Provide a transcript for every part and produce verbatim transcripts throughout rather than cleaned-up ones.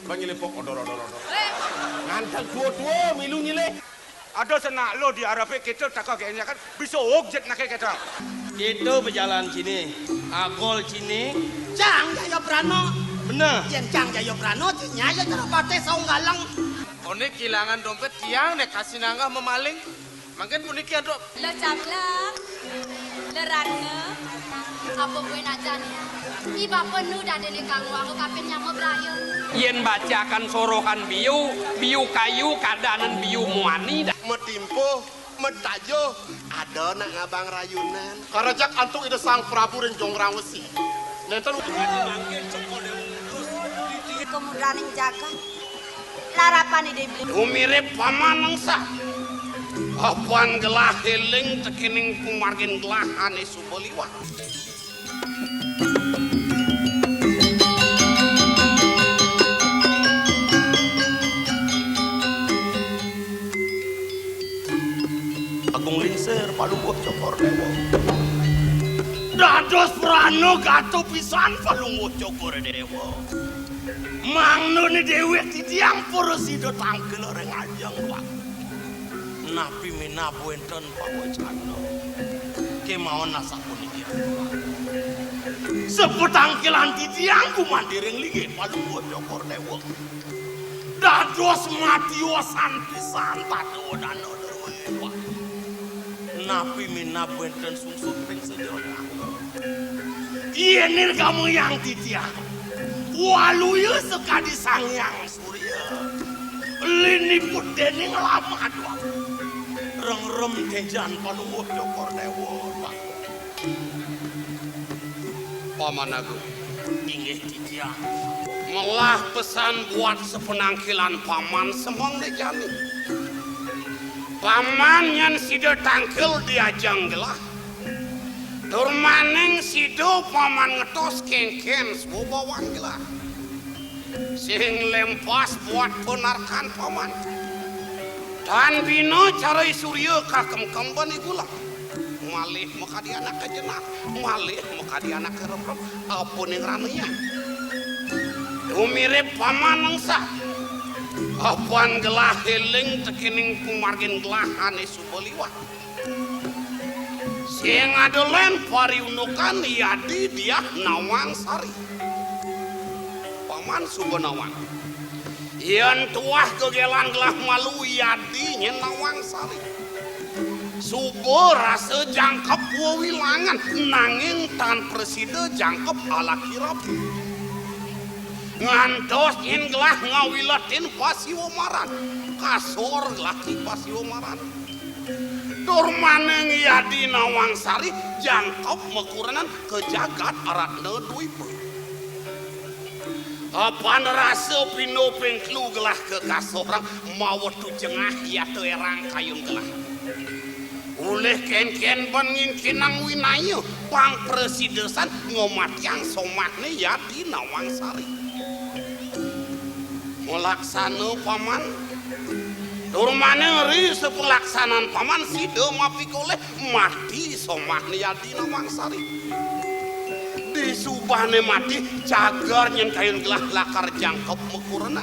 Bang nyilih pok odor, odor, odor. Nganteg tua-tua milu nyilih. Ada senak lo di arepé kita takah genya kan bisa uk jet naké kita. Kita bejalan sini, agol sini. Cang Jaya Prana. Bener. Yén Cang Jaya Prana, nyaya cara patih saung galeng. Oné kilangan dompét tiang né kasih nanggah memaling. Mangkin puniki ada. Lo Cabla, lo Ratna, apa buin acan? I bapa nu dadiné kang wau kapin nyama braya. Yén bacakan sorohan biu, biu kayu kadanan biu muani dah. Metimpuh, metajuh, ada nak ngabang rayunan. Karajak antuk Ida Sang Prabu ring Jonggrang Wesi. Nénten kemudraning jagat. Larapan Ida Iblis. Tumirip paman nengsa. Apan gelah éling tekéning pamargin gelah ané suba liwat. Agung Lingsir Palungguh Cokor Déwa. Dados prana gata pisan Palungguh Cokor Déwa. Mangdané déwék titiang prasida tangkil ring ajeng wagu. Napi minab wénten pawecana. Kémaon asapunika. Sapatangkilan titiang gumanti ring linggih Palungguh Cokor Déwa. Dados matiosan pisan tata wedana druwé. Napi minab wénten sungsut ring sajeroning angga. Yén nirgamayang titiang, waluya sakadi Sang Hyang Surya, liniput déning lamah dua. Rengrem ténjan Palungguh Cokor Déwa. Paman Agung. Inggih titiang. Melah pesan buat sapanangkilan paman semeng né jani. Paman nyén sida tangkil di ajeng gelah. Tur maning sida paman ngetos kénkén swabawang gelah. Sing lempas buat panarkan paman. Tan bina cara I Surya kakemkemban I Gulang. Malih makadi anaké jenah, malih makadi anaké remrem, apa ning ranayang. Tumirip paman nengsa. Apan gelah éling tekéning pamargin gelah ané suba liwat. Sing ada lén pariundukan Yadi Diah Nawang Sari. Paman suba nawang. Yén tuah gegélan gelah malu Yadi nyén Nawang Sari. Suba rasa jangkep wewilangan nanging tan prasida jangkep alaki rabi. Ngantos nyén gelah ngawiletin pasiwa maran. Kasor gelah ti pasiwa maran. Tur maning Yadi Nawang Sari jangkep makurenan ka jagat Ratna Dwipa. Apan rasa pindo ping telu gelah kakasorang mawetu jengah yata erang kayun gelah. Ulih kénkén ban ngingkinang winaya pang prasidasan ngamatiang somahné Yadi Nawang Sari. Malaksana paman. Tur maning ri sapalaksanan paman sida mapikolih mati somahné Yadi Nawang Sari. Disubané mati cagar nyén kayun gelah lakar jangkep makurenan.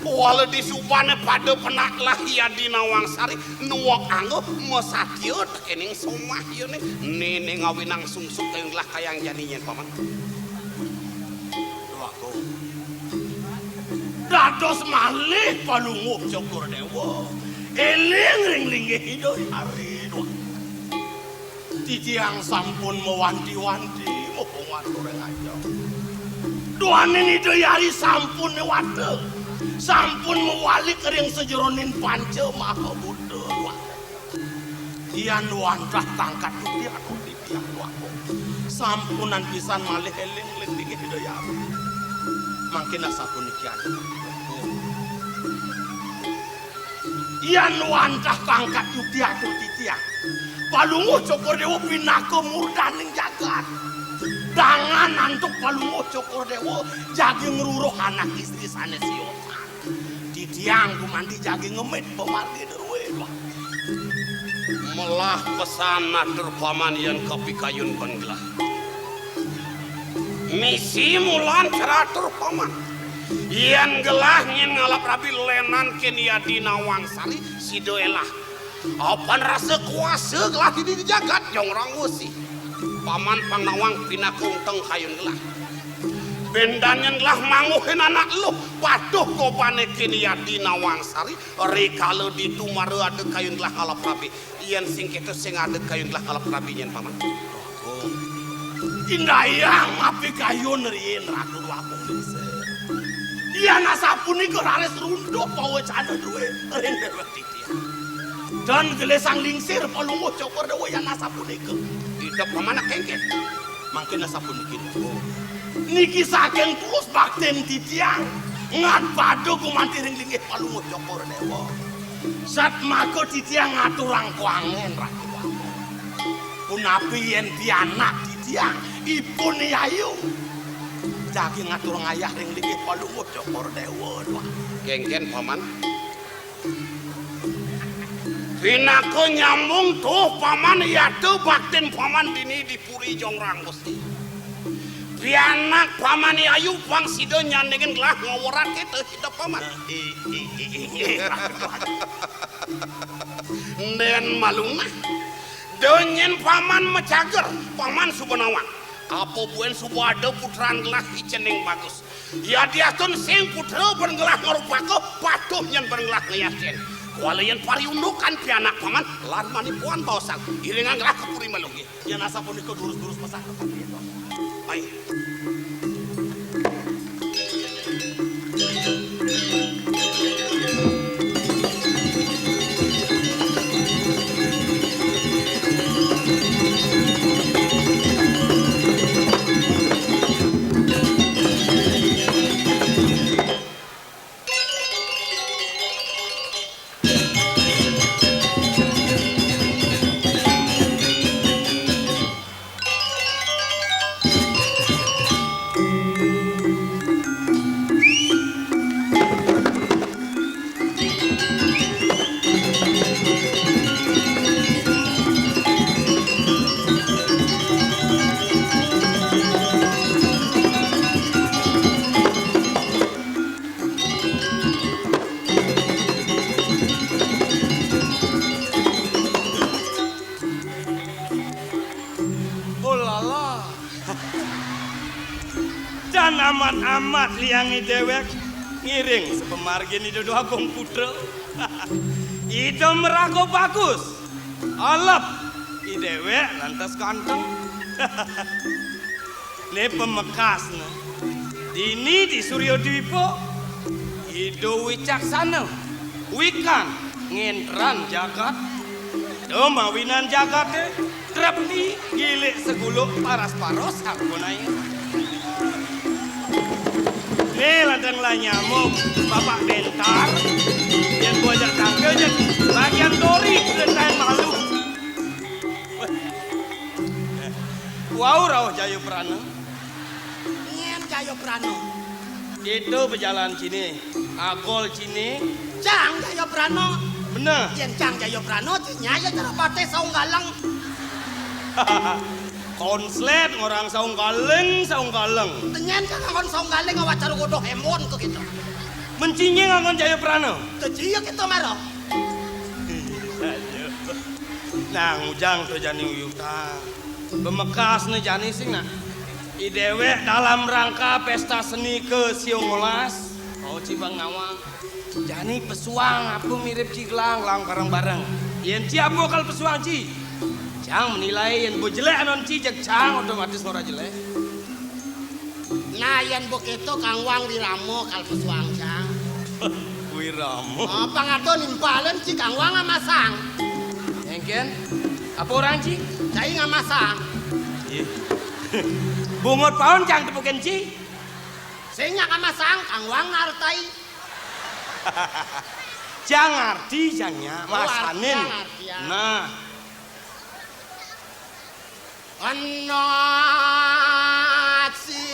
Wala disubané pada penak gelah Yadi Nawang Sari nuwek angga masatya tekéning somah yané. Néné ngawinang sungsut kayun gelah kayang jani nyén paman. Duh Agung. Dados malih Palungguh Cokor Déwa. Éling ring linggih Ida Hyang Widhi. Titiang sampun mawanti-wanti mumpung wantah ring ajeng. Duaning Ida Hyang Widhi sampun néwata. Sampun mawalik ring sajeroning Panca Maha Buta. Yan wantah kangkat yukti atur titiang waku. Sampunan pisan malih éling ring linggih Ida Hyang Widhi. Mangkin asapuniki atur. Yan wantah kangkat yukti atur titiang. Palungguh Cokor Déwa pinaka murdaning jagat. Dangan antuk Palungguh Cokor Déwa jagi ngruruh anak istri sané siosan. Titiang gumanti jagi ngemit pamargi druwé. Melah pesan atur paman yan kapikayun ban gelah. Misi mulan cara atur paman. Yén gelah nyén ngalap rabi lénan kén Yadi Nawang Sari, sida élah. Apan rasa kuasa gelah dini di jagat, Jong Rang Wesi. Paman pang nawang pinaka unteng kayun gelah. Bendan nyén gelah mangguhin anak luh, patuh gobané kén Yadi Nawang Sari, rikala ditu mara ada kayun gelah ngalap rabi. Yén sing kéto sing ada kayun gelah ngalap rabi nyén, Paman. Indayang mapikayun riin Ratu Déwa Agung Lingsir. Yén asapunika raris runtuh pawecana drué ring déwék titiang. Dan gelisang lingsir Palungguh Cokor Déwa yén asapunika. Ida Paman kéngkén. Mangkin asapuniki, Ratu. Niki saking tulus baktin titiang ngadpada gumanti ring linggih Palungguh Cokor Déwa. Satmaka titiang ngaturang kuangen, Ratu Agung. Punapi yén pianak titiang, ipun Yayu jagi ngaturang ayah ring linggih Palungguh Cokor Déwa, Tuan. Kéngkén, Paman. Pinaka nyambung tuh, Paman, yata baktin Paman dini di Puri Jong Rang Wesi. Pianak Paman Yayu pang sida nyandingin gelah ngawerat kita, kita, Paman. Ih, ih, ih, ih, ih. Ndén malunah. Da nyén Paman macager, Paman suba nawang. Apa buin suba ada putran gelah I Cening Bagus. Yadiastun sing putra ban gelah ngrupaka, patuh nyén ban gelah ngayatin. Kuala yén pariundukan pianak Paman, lan mani puan baosang. Iringang gelah ka puri malu nggih. Yén asapunika durus-durus pesan. Ai. Oh, lala. Tan amat-amat liang I Déwék ngiring sapamargin Ida Déwa Agung Putra. Ida maraga bagus. Alep, I Déwék lantas ganteng. Né pamekasné. Dini di Surya Dwipa, Ida wicaksana, wikan ngentran jagat. Ida mawinan jagaté trepti gilik seguluk paras-paros sampun ayu. Né lantang lah nyamuk Bapak Bentar, yén gua ajak tangkil, jeg bagian tori, ceritain malu. Wau rauh Jayaprana. Nyén Jayaprana? Kéto bejalan ciné, agol ciné. Cang Jayaprana. Bener. Yén cang Jayaprana, ciné ya cara patih saung galeng. Konslet ngorang saung galeng, saung galeng. Tenyén kang nganggon saung galeng awak cara godoh embon to kéto. Menciné nganggon Jayaprana. Tejiya kéto mara. Nang ujang to jani uyutan. Pamekasné jani sing nak. I Déwék dalam rangka pésta seni ke siang welas. Oh, ci bang nawang. Jani pesuang apa mirip ci gelang, gelang bareng-bareng. Yén ci apa kal pesuang ci? Cang menilai yén ba jelék anon ci jeg cang otomatis ngora jelék. Nah, yén ba kéto Kang Wang Wirama kal pesuang cang. Wirama. Apa ngado nimpalin ci Kang Wang ngamasang? Engkén, apa orang ci? Cai ngamasang. Ih. Bungut paon cang tepukin ci? Sing nyak ngamasang, Kang Wang ngartai. Cang ngarti, cang nya, oh, masanin. Arti, arti, ya. Nah. Anak si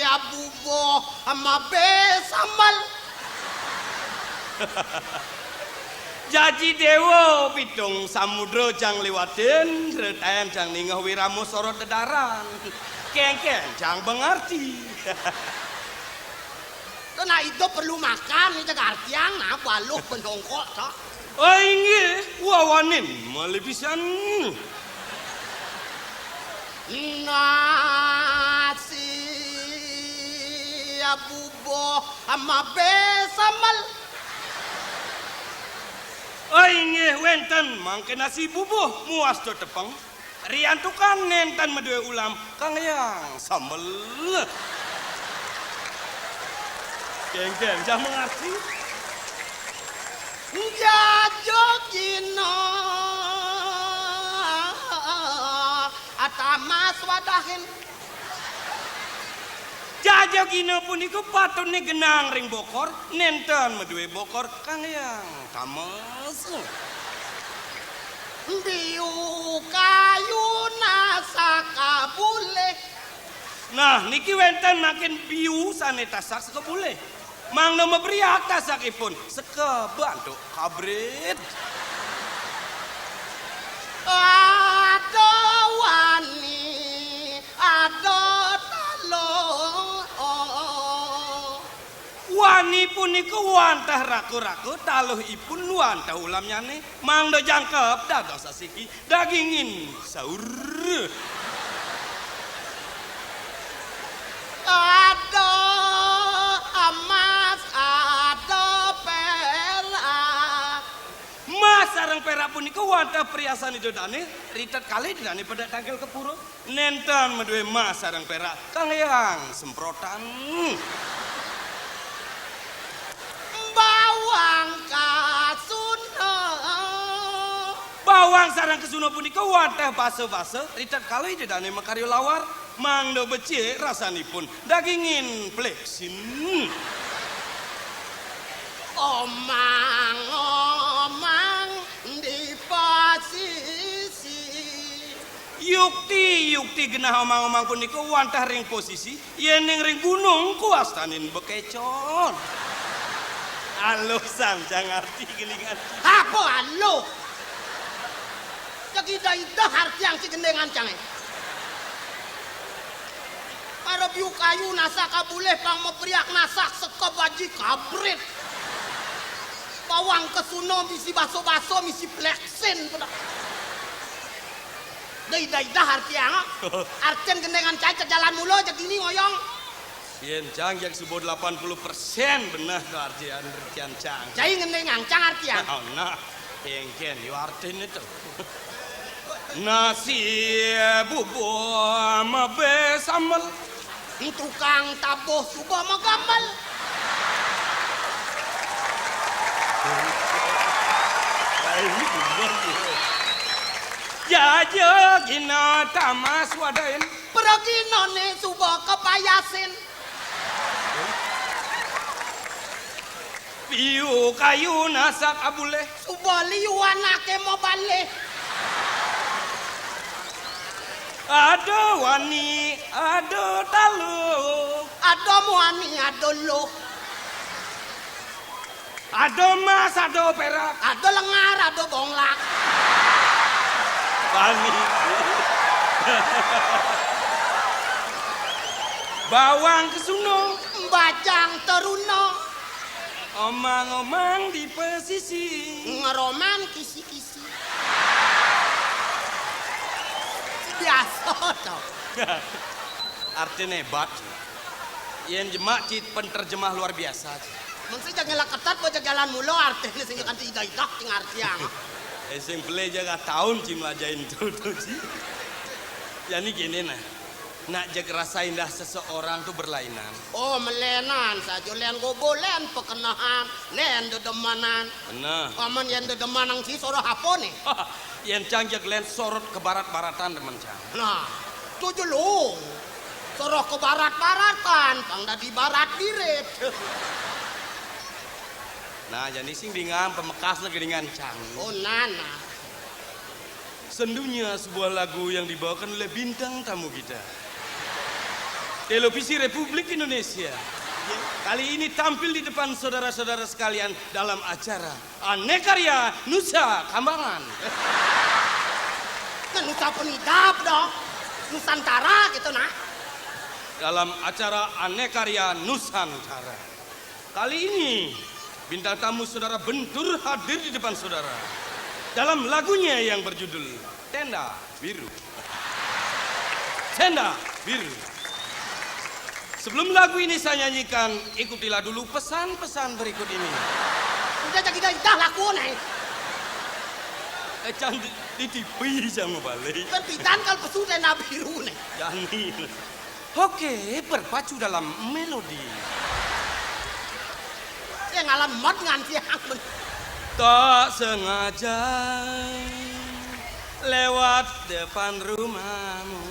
abubuh ama be sambal. Jaji Déwa pitung samudra cang liwatin, tretayan cang ningeh Wirama sorot dedaran. Kéngkén cang bengarti. Kena idup perlu makan, ni jaga artiang, nah, baluh penongkok, tak? Oh, inggih, wawanin, malih pisan. Nasi bubuh mabe sambel. Oh, inggih, wenten, mangke nasi bubuh, muas tetepeng. Riantukan nenten madué ulam, kang hyang sambel. Kéngkén, jah mengerti. Jajogina atamas wadahin. Jajogina punika patutne genang ring bokor, nenten madué bokor, kang hyang tamas. Biu kayu nasak kabulih. Nah, niki wenten makin biu sane tasak sakabulih. Mangda mabriak tasakipun, seka bantuk kabrit. Ada wani, ada taluh. Wani punika wantah raka-raka, taluhipun wantah ulamnyane, mangda jangkep dados asiki, dagingin saur. Ada emas, ada perak. Mas sareng perak punika wantah priasan Ida dane, ritet kalih Ida dane pedek tangkil ke pura. Nenten madué mas sareng perak, kang hyang semprotan. Bawang kasuna. Bawang sareng kasuna punika wantah basa-basa, ritet kalih Ida dane makarya lawar, mangda becik rasanipun, dagingin pleksin. Omang-omang di pasisi. Yukti, yukti genah omang-omang punika wantah ring posisi, yening ring gunung kuastanin bekecon. Aluh sancang arti gelingan. Apa aluh? Cek ida-ida artiang si gendengan cange. Para biu kayu nasak kabulih pang mabriak nasak seka baji kabrit. Bawang kesuna misi baso-baso misi pleksin pada. Dai-dai dah artiang. Artin gendengan cai ke jalan mula je kini ngoyong. Yen cang jak suba delapan puluh persen beneh to artian, artian cang. Cai ngending angcang artian. Oh, nah, engken yo artine to. Nasi bubur mabe sambel. Tukang tabuh suba magambel. Jaja gina tamas wadain. Praginane suba kapayasin. Piu kayu nasak abuleh. Suba liu anake mabalih. Ada wani, ada taluh. Ada muani, ada luh. Ada emas, ada perak. Ada lengar, ada bonglak. Wani. Bawang kesuna. Bajang teruna. Omang-omang di pesisi. Ngeroman kisi-kisi. Biasa to. Artine hebat. Yen jemak ci penerjemah luar biasa ci. Mesti jangan lah ketat baca jalan mula artine sing kanti idah-idah sing artiang. Eh, sing pelih jaga tahun ci melajahin tu, tu ci. Jadi gini nah. Nak jeg rasa indah seseorang tuh berlainan. Oh, melenan saja, len gobo, len pekenahan, len dedemenan. Nah. Aman yen dedemenan si soroh apa nih? Yen cang jeg len sorot ke barat-baratan demen cang. Nah, tu jelung. Soroh ke barat-baratan, pang dadi barat birit. Nah, jadi sing dingan pemekas negeringan cang. Oh, nana. Sendunya sebuah lagu yang dibawakan oleh bintang tamu kita. Televisi Republik Indonesia. Kali ini tampil di depan saudara-saudara sekalian dalam acara Anekarya Nusa Kambangan. Nah, Nusa Penidap dong. Nusantara gitu nah. Dalam acara Anekarya Nusantara. Kali ini, bintang tamu saudara Bentur hadir di depan saudara dalam lagunya yang berjudul Tenda Biru. Tenda Biru. Sebelum lagu ini saya nyanyikan, ikutilah dulu pesan-pesan berikut ini. Udah jadi dah laku nih. Eh, cantik di T V sama balik. Kan pidan kalau pesu tenda biru nih. Jani. Oke, berpacu dalam melodi. Yang alam mat nganti. Tak sengaja lewat depan rumahmu,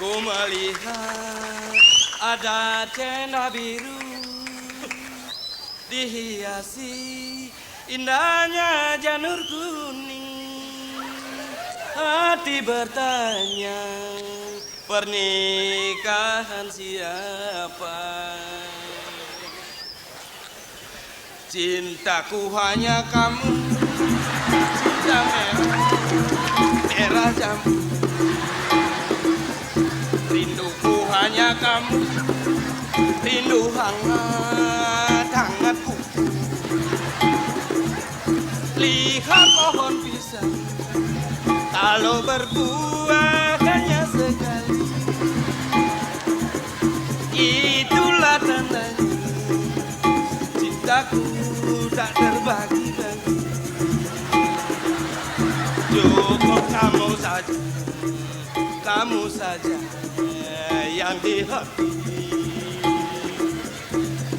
ku melihat ada tenda biru dihiasi indahnya janur kuning. Hati bertanya, pernikahan siapa? Cintaku hanya kamu, cinta merah, merah jambu. Rinduku hanya kamu, rindu hangat, hangatku. Lihat pohon pisang, kalau berbuah hanya sekali, itulah tandanya cintaku tak terbagi-bagi. Cukup kamu saja, kamu saja yang di hati.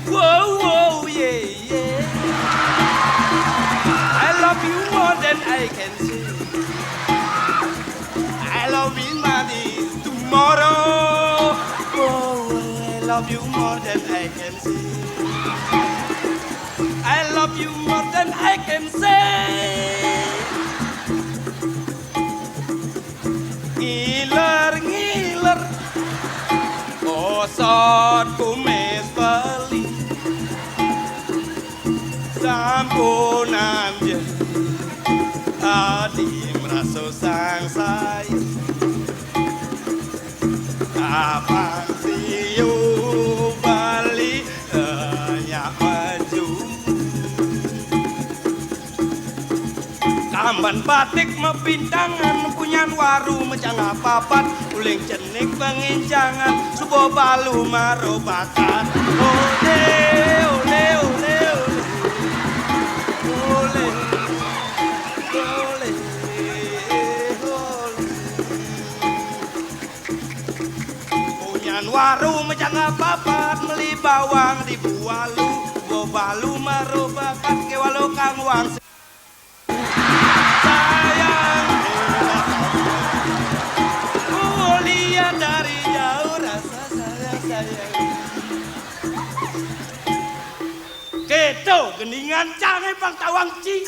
Whoa, whoa, yeah, yeah. I love you more than I can say. I love you more than tomorrow. Oh, I love you more than I can say. I love you more than I can say. Ngiler-ngiler, osot kumis beli. Sampunan je, adi merasa sangsaya. Kapan siu beli, eh, nyak maju. Kamban batik mepintangan, punyan waru mejang apapat, uling cenik pengincangan, suba balu maro bakat. Ole, ole, ole, ole. Ole, ole, ole. Punyan waru mejang apapat, meli bawang di Bualu, suba balu maro bakat, ke walu kang wang. Sayang, oh, lihat dari jauh rasa sayang, sayang. Keto gendingan jange pang tawang ci.